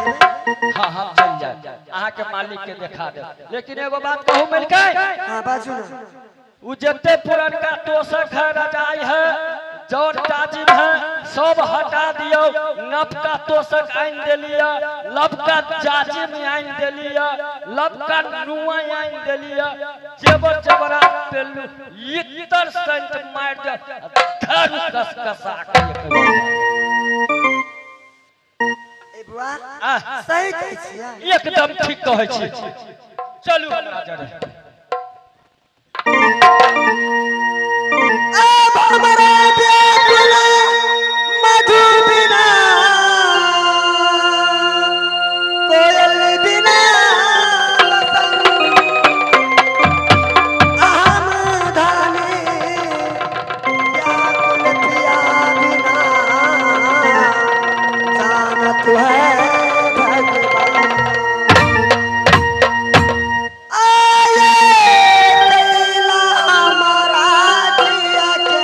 जेबै। हाँ हम चल जाए अहाँ के मालिक के देखा दे, लेकिन एगो बात कहू मिलके। हाँ बाजू ना। उ जते पुरनका तोशक है, रजाई है, जौन ताजिम है, सब हटा दियो। नबका तोशक आनि देलिया, लबका जाजिम आनि देलिया, लबका नुआ आनि देलिया, जेबर जबरा पेलू इतर सेंट मार दे धर कस कसा के। ए बुआ सही कहै छियै? एकदम ठीक कहै छी। चलू हमरा जरे। अब हमरा व्याकुल मधु बिना कोयल बिना अहम धाने व्याकुल पिया बिना जानत है भगवान। आये कैला हमारा जिया के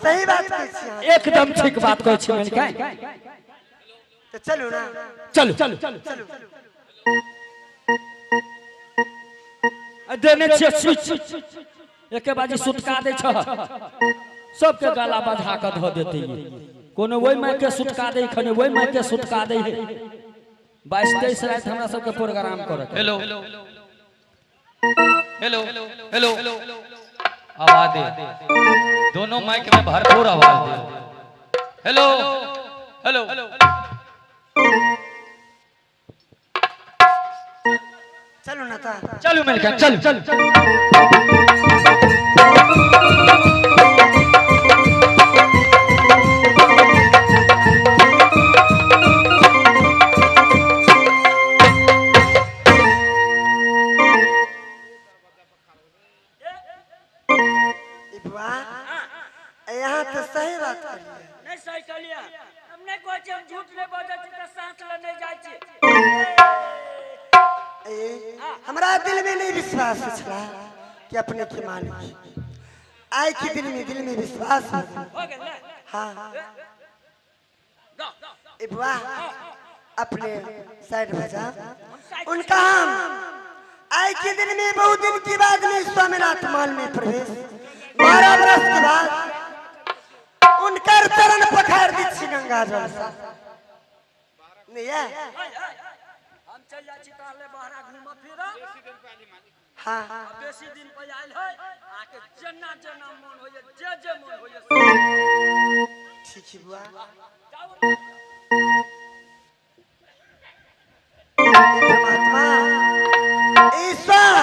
सही बात कहै छियै। एकदम ठीक बात कहै छी मिलके। तो चलू ना। चलू चलू चलू। देने छियै स्विच, एके बाजी सुटका दै छ, सबके गला बधा के धऽ देतै। कोनो ओहि माय के सुटका दै, खने ओहि माय के सुटका दै है। 22-23 राति हमरा सबके प्रोग्राम करे। हेलो हेलो हेलो आवाज दे, दोनों माइक में भरपूर आवाज दे। हेलो हेलो चलू ना ता। चलू मिलकर चलू चलू। यहाँ तो सही बात करिए। नहीं सही कहलिए हम, नहीं कहै छी हम झूठ नहीं बजै छी त साँस ले नहीं जाइ छी। हमरा दिल में नहीं विश्वास छला कि अपने के मालिक आइ के दिन में दिल में विश्वास हो गेल ने। हाँ ए बुआ अपने साइड बजा उनका। हम आइ के दिन में बहुत दिन के बाद में स्वामीनाथ माल में प्रवेश 12 बरस के बाद उनकर चरण पखार दी छी गंगा जल से। नहीं है हम चल जाइ छी ताले बहरा घूम फिर। हाँ बेसी दिन पर आयल है आके जेना जेना मन होइए जे जे मन होइए। ठीक है बुआ। परमात्मा ईश्वर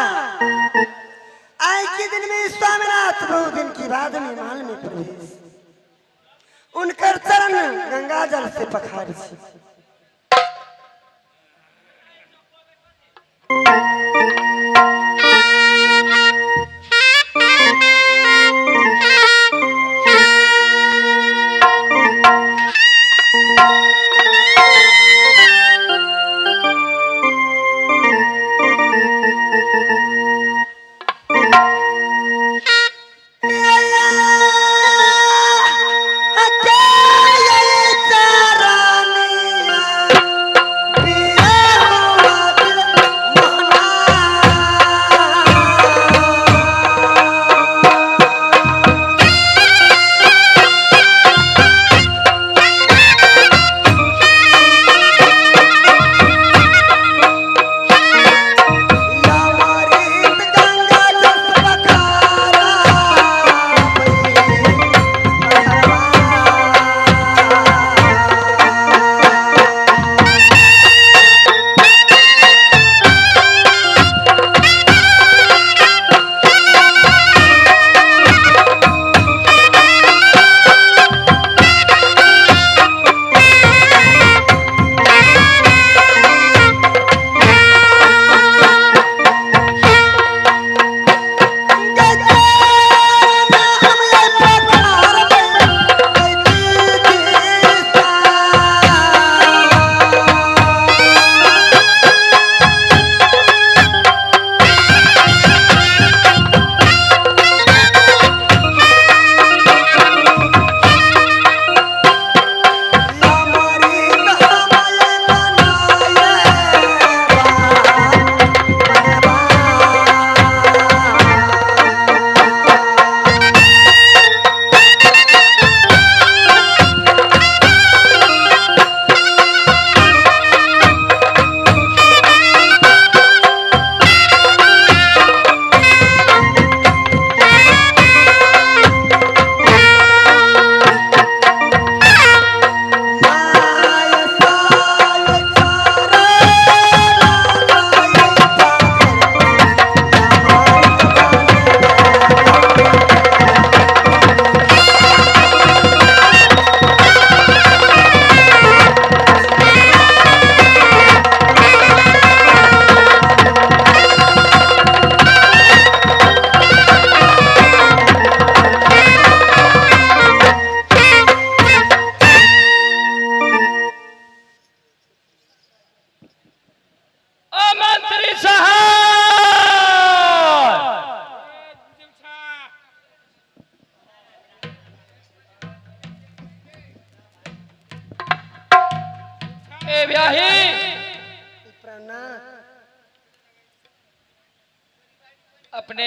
अपने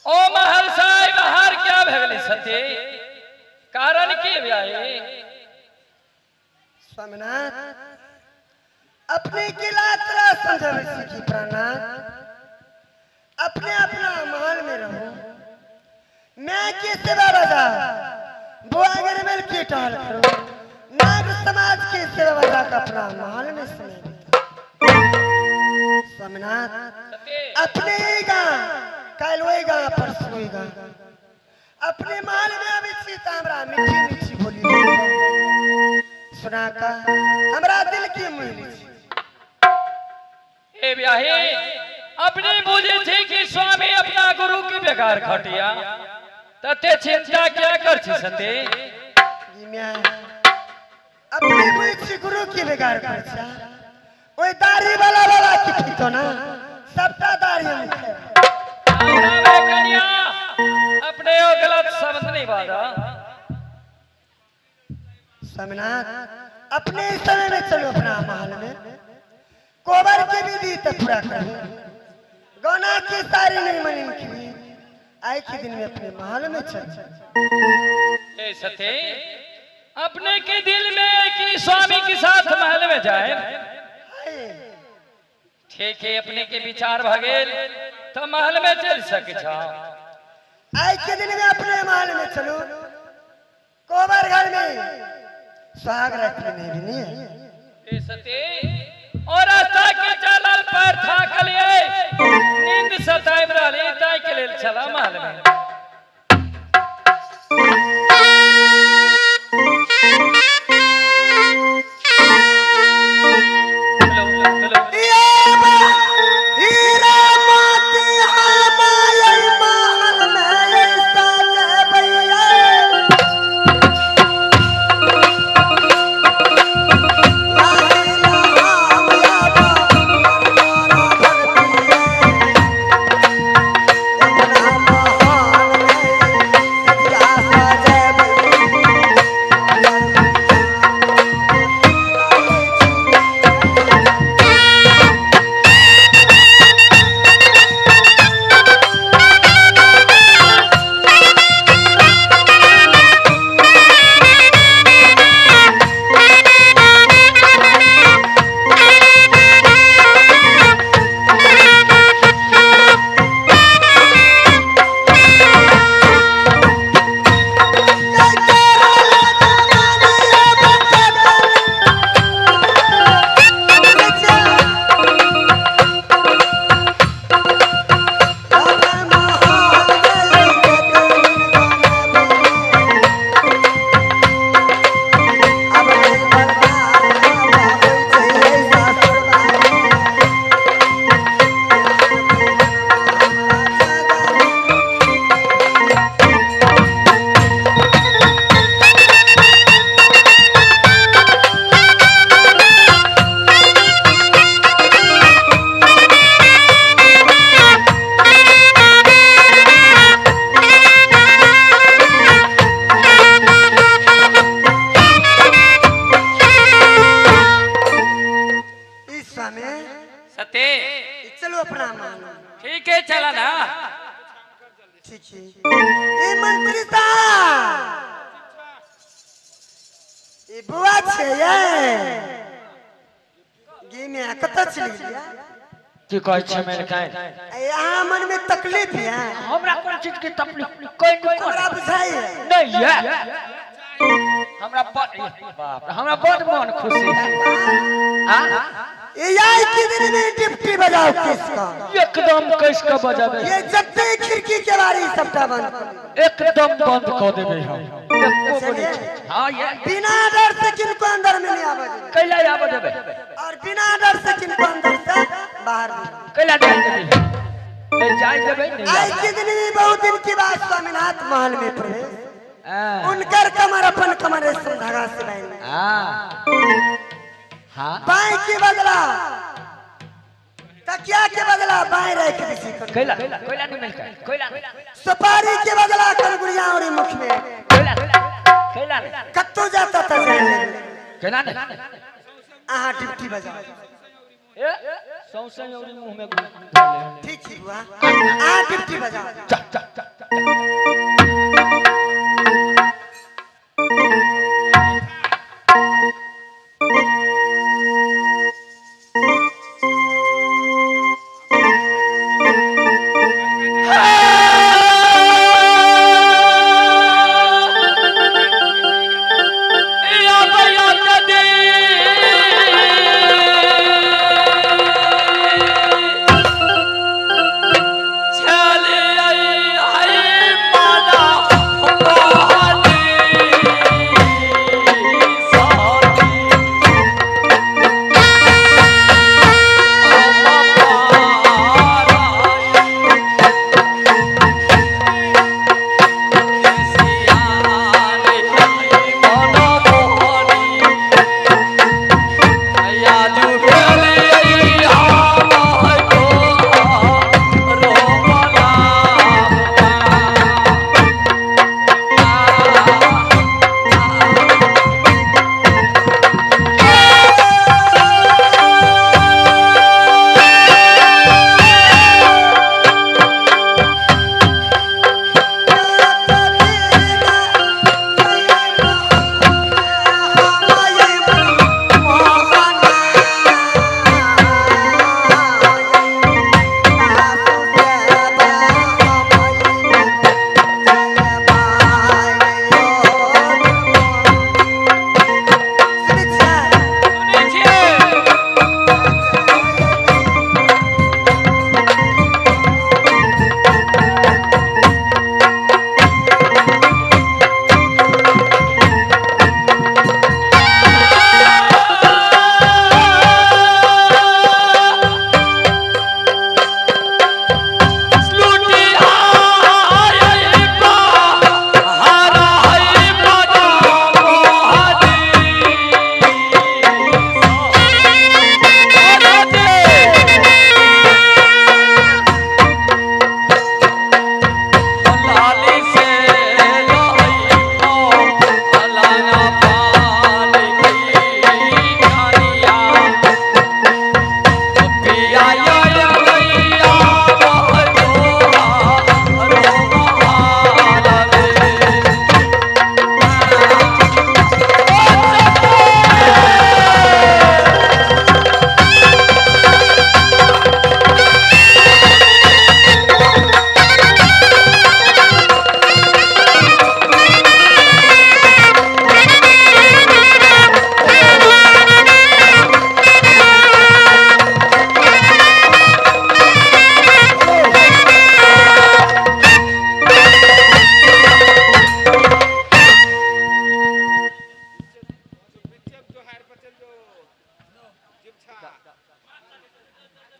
ओ महल साहेब बाहर क्या भगली सती कारण की ब्याही? स्वामीनाथ अपने की लात्रा समझावे की प्राणनाथ अपने अपना महल में रहो। मैं की सेवा बजा बुआगर मिल की टहल करो। नाग समाज की सेवा बजा का अपना महल में समय बिताओ। स्वामीनाथ अपने ही गाँव कल वही गाँव परसों वही गाँव अपने महल में अभी सीता हमरा मीठी मीठी बोली सुना का हमरा दिल की मुहली। ए ब्याही अपनी बुझी थी कि स्वामी अपना गुरु की बेकार खटिया तते चिंता क्या कर छी सती? अपनी बुझी गुरु की बेकार खर्चा ओए दाढ़ी वाला बाबा की ठीक ना सबटा दाढ़ी हम कन्या अपने ओ गलत शब्द नहीं बाजा। स्वामीनाथ अपने समय में चलो अपना महल में कोबर के विधि तो पूरा करो। गौना की सारी नहीं मनी की आई के दिन में अपने महल में चल। ए सती अपने के दिल में कि स्वामी के साथ महल में जाए ठीक है अपने के विचार भगेल तो महल में चल सके छा। आई के दिन में अपने महल में चलो कोबर घर में सुहाग रखने में भी नहीं है। ए सती और रास्ता के चलल पैर थाकल ये नींद सताइब रहली ताई के लेल चला महल में। हेलो हेलो हीरा मोती हमारे महल में सजबैया चलो अपना मानो ठीक है चला ना ठीक है। ए मंत्री साहब ए बुआ छे ये गे में कत चली गया की कहै छै मेलकाइन? यहाँ मन में तकलीफ है। हमरा कोन चीज के तकलीफ कोई नहीं हमरा बुझाई है नहीं है। हमरा बाप हमरा बड़ मन खुशी है। हां ये के दिन में डिप्टी बजाओ किसका एकदम किसका बजाबे ये जत्ते खिड़की के बारी सबटा बंद एकदम बंद कर देबे हम। हां ये बिना डर से किनको अंदर में नहीं आवे देबे। कैला आवे देबे और बिना डर से किनको अंदर से बाहर कैला जाय देबे नहीं जाय देबे नहीं। आई के दिन में बहुत दिन की बात स्वामीनाथ महल में प्रवेश उनकर कमर अपन कमर रेशम धागा से बांध। हां बाएं के बदला तकिया के बदला बाएं रख दिसी कैला कैला नहीं मिलता कैला सुपारी के बदला कलगुड़िया और मुख में कैला कैला कत्तो जाता था जाने कैला नहीं। आहा ड्यूटी बजाओ ए सौंसे औरी मुंह में घुस ले। ठीक छी बुआ, आ ड्यूटी बजाओ। जा जा जा।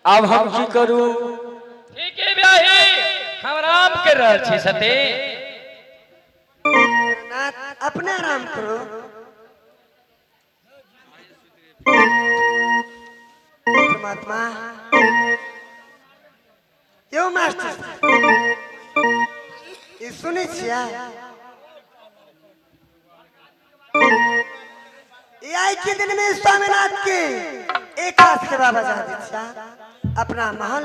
अब हम की करू? ठीक है ब्याही, हम आराम कर रहल छी सती। नाथ अपने आराम करो। परमात्मा यो मास्टर ई सुनै छियै? आई के दिन में स्वामीनाथ के एक हाथ सेवा बजा दीक्षा अपना महल।